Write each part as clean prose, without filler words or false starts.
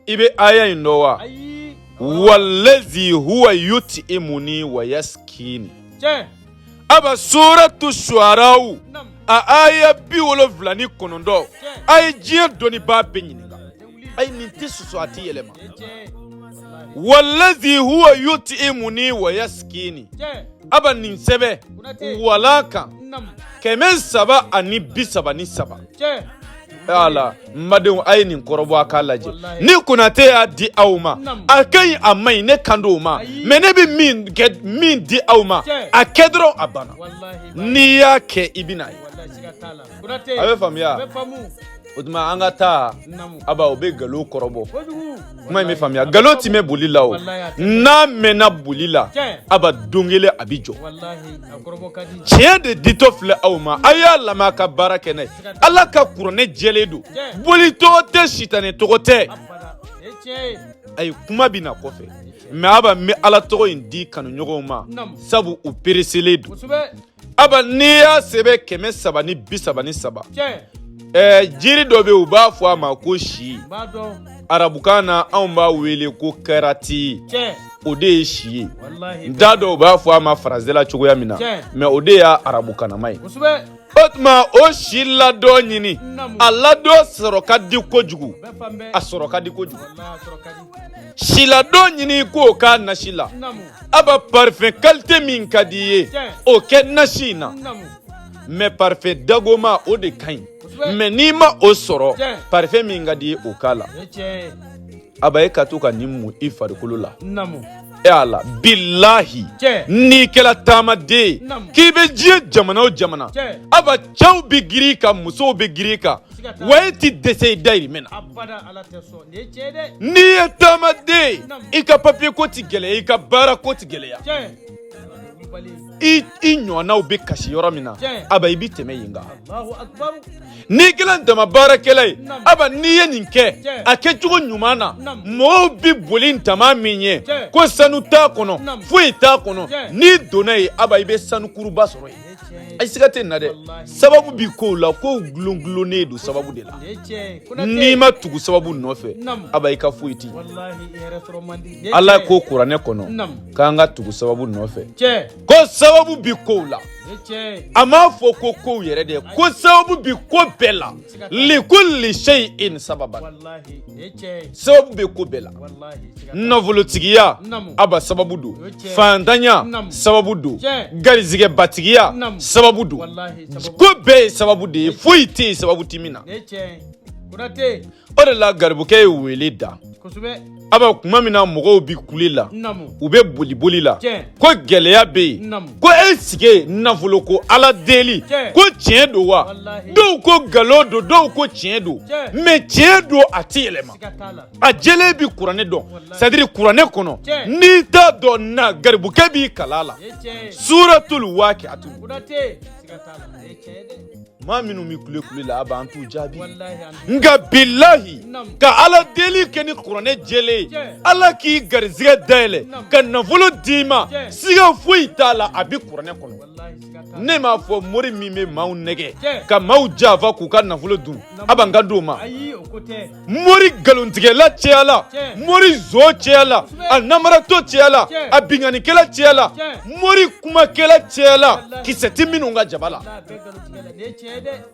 I bɛ aya in dɔn wa? Walazi huwa yuti'imuni wa yaskini. Aba suratu suaraw a aya 79, a ye diɲɛ dɔnnibaa bɛɛ ɲininka, ayi nin tɛ sɔsɔ, a tɛ yɛlɛma. Walazi huwa yuti'imuni wa yaskini. Aba nin sɛbɛn wala kan 333. Ala n badenw, a ye nin kɔrɔbɔ a k'a lajɛ. Ni Konate y'a di aw ma, a ka ɲi, a man ɲi, ne kan d'o ma, mais ne bɛ min kɛ, min di aw ma, a kɛ dɔrɔn, a banna. N'i y'a kɛ, i bɛ n'a ye. A bɛ faamuya. O tuma an ka taa. Aba o bɛ nkalon kɔrɔbɔ. Kuma in bɛ faamuya. Nkalon ti mɛn boli la. O n'a mɛnna boli la, aba don kelen a bɛ jɔ. Tiɲɛ de ditɔ filɛ aw ma, a y'a lamɛn, a ka baara kɛ n'a ye. Ala ka kuranɛ jɛlen don, boli tɔgɔ tɛ, sitanɛ tɔgɔ tɛ. Ayi, kuma bɛ na kɔfɛ, mais aba n bɛ ala tɔgɔ in di kanuɲɔgɔnw ma, sabu u pereselen don. Aba n'i y'a sɛbɛn 333, jiri dɔ bɛ yen, u b'a fɔ a ma ko si. Arabukan na, anw b'a wele ko karati. O de ye si ye. N t'a dɔn u b'a fɔ a ma faransɛ la cogoya min na, mais o de y'a arabukanama ye. O tuma o si ladɔn ɲini. A ladɔn sɔrɔ ka di kojugu, a sɔrɔ ka di kojugu. Si ladɔn ɲini k'o k'a nasi la. Aba parfum qualité min ka di i ye, o kɛ nasi in na, mais parfum dagoma, o de ka ɲi. Mais n'i ma o sɔrɔ, parfum min ka di i ye, o k'a la. Aba e ka to ka nin mun i farikolo la. E ala, bilahi, n'i kɛra taamaden ye k'i bɛ diɲɛ jamana o jamana, aba cɛw bɛ girin i kan, musow bɛ girin i kan, wa e ti dɛsɛ i dayirimɛ na. N'i ye taamaden ye, i ka papiye ko ti gɛlɛya, i ka baara ko ti gɛlɛya. I ɲɔgɔnnaw bɛ kasi yɔrɔ min na, aba i bɛ tɛmɛ yen kan. N'i kɛra dama baarakɛla ye, aba n'i ye nin kɛ a kɛcogo ɲuman na, mɔgɔw bɛ boli ntama min ye ko sanu t'a kɔnɔ, foyi t'a kɔnɔ, n'i donna yen, aba i bɛ sanukuruba sɔrɔ yen. Ayi, siga tɛ nin na dɛ. Sababu bi kow la, kow gulon-gulonnen don sababu de la. N'i ma tugu sababu nɔfɛ, aba i ka foyi ti. Ala ko kuranɛ kɔnɔ k'an ka tugu sababu nɔfɛ, ko sababu bi kow la. A m'a fɔ ko kow yɛrɛ de, ko sababu bi ko bɛɛ la. Likulli shay'in sababan, sababu bɛ ko bɛɛ la. Nafolotigiya, aba sababu don. Fantanya, sababu don. Garizigɛbatigiya, sababu don. Ko bɛɛ ye sababu de ye, foyi tɛ yen sababu tɛ min na. O de la garibukɛ ye wele da. Aba kuma min na mɔgɔw bi kule la, u bɛ boliboli la ko gɛlɛya bɛ yen, ko e sigi nafolo ko ala deli, ko tiɲɛ don wa? Dɔw ko nkalon don, dɔw ko tiɲɛ don, mais tiɲɛ don, a tɛ yɛlɛma, a jɛlen bi kuranɛ dɔn, c'est-à-dire kuranɛ kɔnɔ. N'i t'a dɔn na, garibukɛ b'i kalan a la. Suratul waqiatu. Maa minnu bɛ kule kule la, a b'an t'u jaabi, nka bilahi, ka ala deli kɛ ni kuranɛ jɛlen ye, ala k'i garizigɛ dayɛlɛ ka nafolo d'i ma, siga foyi t'a la, a bɛ kuranɛ kɔnɔ. Ne m'a fɔ mori min bɛ maaw nɛgɛ ka maaw janfa k'u ka nafolo dun, a b'an ka d'o ma. Mori nkalontigɛla cɛyala, mori zon cɛyala, a namaratɔ cɛyala, a binkannikɛla cɛyala, mori kumakɛla cɛyala, kisɛ tɛ minnu ka jaba la.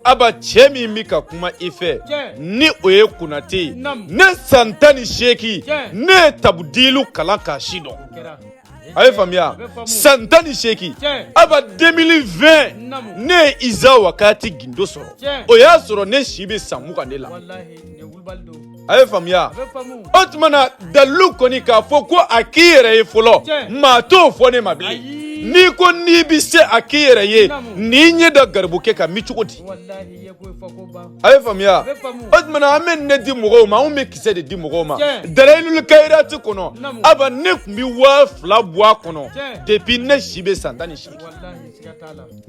Aba cɛ min bɛ ka kuma i fɛ, ni o ye Konate ye, ne san 18, ne ye tabudilu kalan k'a si dɔn. A ye faamuya, san 18, aba 2020, ne ye iza wakati gindo sɔrɔ. O y'a sɔrɔ ne si bɛ san 20 de la. A ye faamuya. O tuma na dalilu kɔni k'a fɔ ko a k'i yɛrɛ ye fɔlɔ, maa t'o fɔ ne ma bilen. N'i ko n'i bɛ se a k'i yɛrɛ ye, n'i ɲɛ da garibukɛ kan, n bɛ cogo di? A ye faamuya. O tuma na an bɛ nin de di mɔgɔw ma, anw bɛ kisɛ de di mɔgɔw ma. Dalayilul kayirati kɔnɔ, aba ne tun bɛ 2000 bɔ a kɔnɔ depuis ne si bɛ san 18.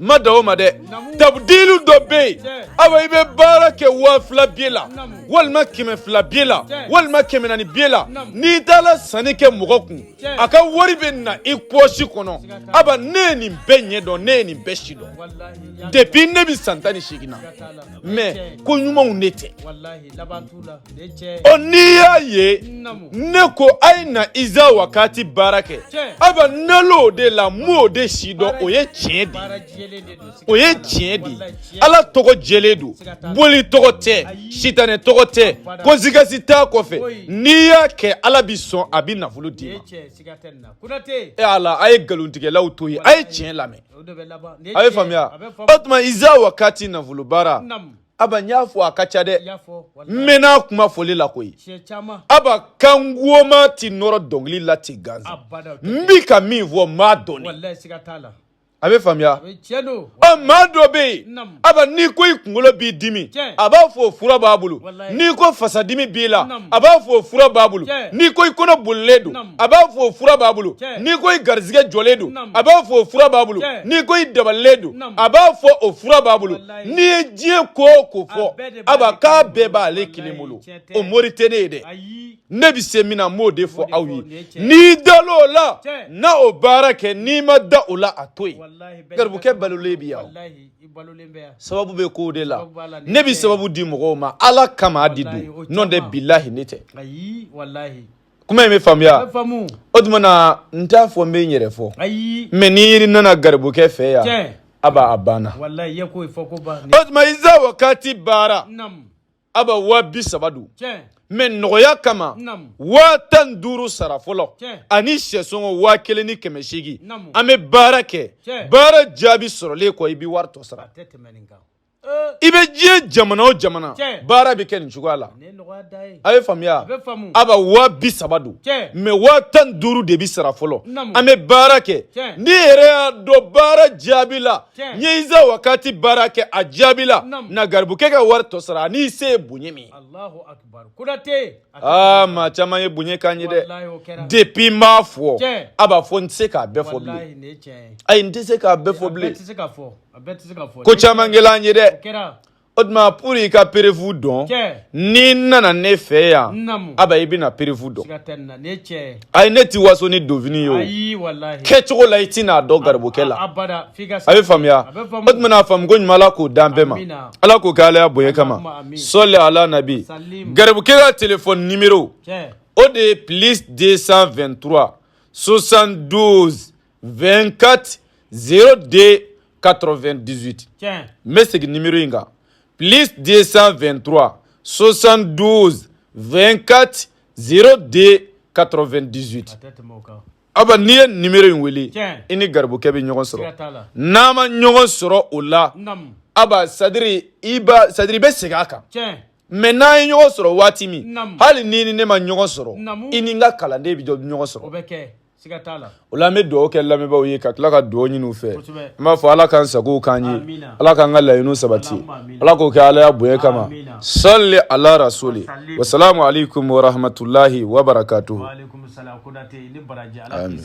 N ma dan o ma dɛ, tabudilu dɔ bɛ yen, aba i bɛ baara kɛ 2000 biye la, walima 200 biye la, walima 400 biye la. N'i taara sanni kɛ mɔgɔ kun, a ka wari bɛ na i pɔsi kɔnɔ. Aba Aba, ne ye nin bɛɛ ɲɛ dɔn, ne ye nin bɛɛ si dɔn depuis ne bɛ san 18 na, mais ko ɲumanw ne tɛ. Ɔ, n'i y'a ye ne ko a ye na Iza Wakati baara kɛ, aba, ne l'o de la, n b'o de si dɔn. O ye tiɲɛ de ye, o ye tiɲɛ de ye. Ala tɔgɔ jɛlen don, boli tɔgɔ tɛ, sitanɛ tɔgɔ tɛ, conséquence t'a kɔfɛ. N'i y'a kɛ, Ala bi sɔn, a bi nafolo d'i ma. E Ala, a ye nkalontigɛlaw to yen, a ye tiɲɛ lamɛn. A ye faamuya. O tuma Iza Wakati nafolo baara, aba, n y'a fɔ, a ka ca dɛ. N mɛnna kuma fɔli la koyi. Aba, kangoma ti nɔrɔ dɔnkili la ten gansan. N bi ka min fɔ, n b'a dɔn de. A bɛ faamuya. Ɔ, maa dɔ bɛ yen, aba, n'i ko i kunkolo b'i dimi, a b'a fɔ o fura b'a bolo. N'i ko fasadimi b'i la, a b'a fɔ o fura b'a bolo. N'i ko i kɔnɔ bolilen don, a b'a fɔ o fura b'a bolo. N'i ko i garizigɛ jɔlen don, a b'a fɔ o fura b'a bolo. N'i ko i dabalilen don, a b'a fɔ o fura b'a bolo. N'i ye diɲɛ ko o ko fɔ, aba, k'a bɛɛ b'ale kelen bolo. O mori tɛ ne ye dɛ. Ne bɛ se min na, n b'o de fɔ aw ye. N'i dal'o la, n'a o baara kɛ, n'i ma da o la, a to yen. Garibukɛ balolen bi yan, sababu bɛ ko de la. Ne bɛ sababu di mɔgɔw ma Ala kama, a di don n'o tɛ, bilahi, ne tɛ. Kuma in bɛ faamuya. O tuma na, n t'a fɔ n bɛ n yɛrɛ fɔ, mais n'i nana garibukɛ fɛ yan, aba, a banna. O tuma Iza Wakati baara, aba, 30.000 don, mais nɔgɔya kama, 15.000 sara fɔlɔ ani sɛsɔngɔ 1800. An bɛ baara kɛ, baara jaabi sɔrɔlen kɔ, i bɛ wari tɔ sara. I bɛ diɲɛ jamana o jamana, baara bɛ kɛ nin cogoya la. A ye faamuya. Aba, 30.000 don, mais 15.000 de bɛ sara fɔlɔ. An bɛ baara kɛ. N'i yɛrɛ y'a dɔn baara jaabi la, n ye Iza Wakati baara kɛ, a jaabi la, na garibukɛ ka wari tɔ sara. N'i se ye bonya min ye. Aa, maa caman ye bonya k'an ye dɛ. Depuis n b'a fɔ, a b'a fɔ n tɛ se k'a bɛɛ fɔ bilen. Ayi, n tɛ se k'a bɛɛ fɔ bilen. Ko caman kɛla an ye dɛ. O tuma, pour i ka preuve dɔn, n'i nana ne fɛ yan, aba, i bɛna preuve dɔn. Ayi, ne ti waso ni dofini ye. O kɛcogo la, i tɛna dɔn garibukɛ la. A bɛ faamuya. O tuma na, faamu ko ɲuman, Ala k'o d'an bɛɛ ma. Ala k'o kɛ Ala ya bonya kama. Sɔli ala nabi. Garibukɛ ka téléphone numéro, o de ye plus 223 72 24 02 98. N bɛ segin numéro in kan: plus 223 72 24 02 98. Aba, n'i ye numéro in wele, i ni garibukɛ bɛ ɲɔgɔn sɔrɔ. N'a ma ɲɔgɔn sɔrɔ o la, aba, sadiri i ba sadiri, i bɛ segin a kan. Mais n'an ye ɲɔgɔn sɔrɔ waati min, hali ni ne ma ɲɔgɔn sɔrɔ, i ni n ka kalanden bɛ ɲɔgɔn sɔrɔ. O la, an bɛ dugawu kɛ lamɛnbaaw ye, ka tila ka dugawu ɲini u fɛ. An b'a fɔ Ala k'an sagow k'an ye, Ala k'an ka laɲiniw sabati, Ala k'o kɛ Ala ya bonya kama. Sali ala rasuli. Wasalamu alaikum warahmatulahi wabarakatuhu. Amin.